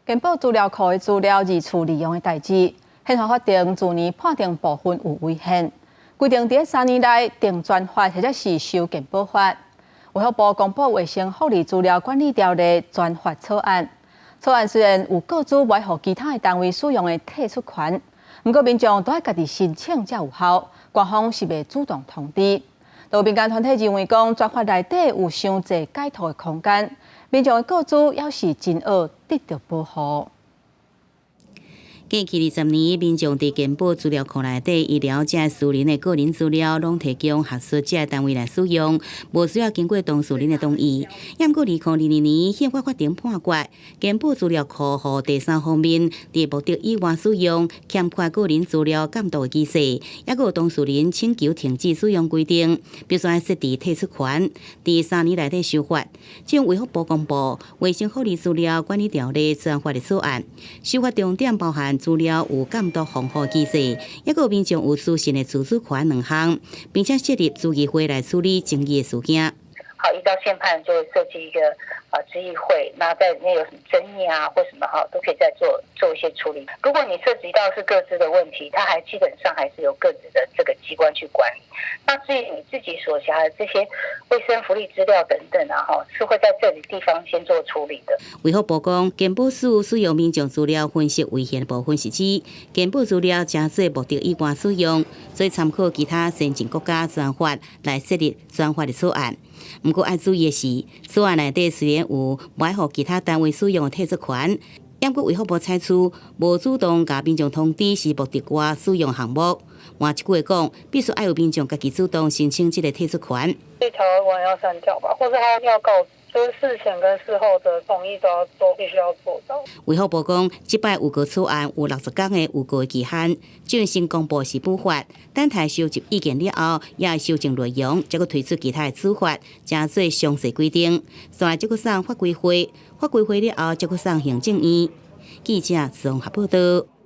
健保資料庫的資料二次利用的代誌，憲法法庭去年判定部分有違憲，規定佇3年內定專法或者是修健保法。衛福部公布衛生福利資料管理條例專法草案，草案雖然有個資袂予其他的單位使用的退出權，毋過民眾都愛家己申請才有效，官方是袂主動通知。有民間團體認為講，專法內底有傷濟解套的空間，民眾的個資猶是真愛得著保護。過去20年，民眾佇健保資料庫內底醫療遮私人的個人資料，攏提供學術這單位來使用，無需要經過當事人的同意。毋過2022年憲法法庭判決，健保資料庫予第三方面佇目的以外使用，欠缺個人資料監督的機制，抑閣有當事人請求停止使用規定，必須愛設置退出權，佇3年內底修法。這衛福部公布《衛生福利資料管理條例》專法的草案，修法重點包含資料有監督防護機制，抑閣民眾有資訊的自主權兩項，並且設立諮議會來處理爭議的事件。好，依照憲判就會設計一個諮議會，那在裡面有什麼爭議啊或什麼哈，都可以再做一些處理。如果你涉及到是個資的問題，它還基本上還是由各自的這個機關去管理。那至於你自己所轄的這些衛生福利資料等等啊，哈，是會在這裡地方先做處理的。衛福部講，健保署使用民眾資料分析違憲的部分是指健保資料誠做目的以外使用，所以參考其他先進國家專法來設立專法的草案。毋過愛注意的是，草案內底雖然有袂予其他單位使用的退出權，毋過衛福部採取無主動共民眾通知是目的外使用項目。換一句話講，必須愛有民眾家己主動申請這个退出權。這條文要刪掉吧，或者他要告，就是事前跟事後的同意都必須要做到。衛福部講，這擺預告草案有60天的預告期限，正式公布是補法，等待收集意見了後，也會修正內容，才閣推出其他的子法，成做詳細規定。煞來才閣送法規會，法規會了後，才閣送行政院。記者綜合報道。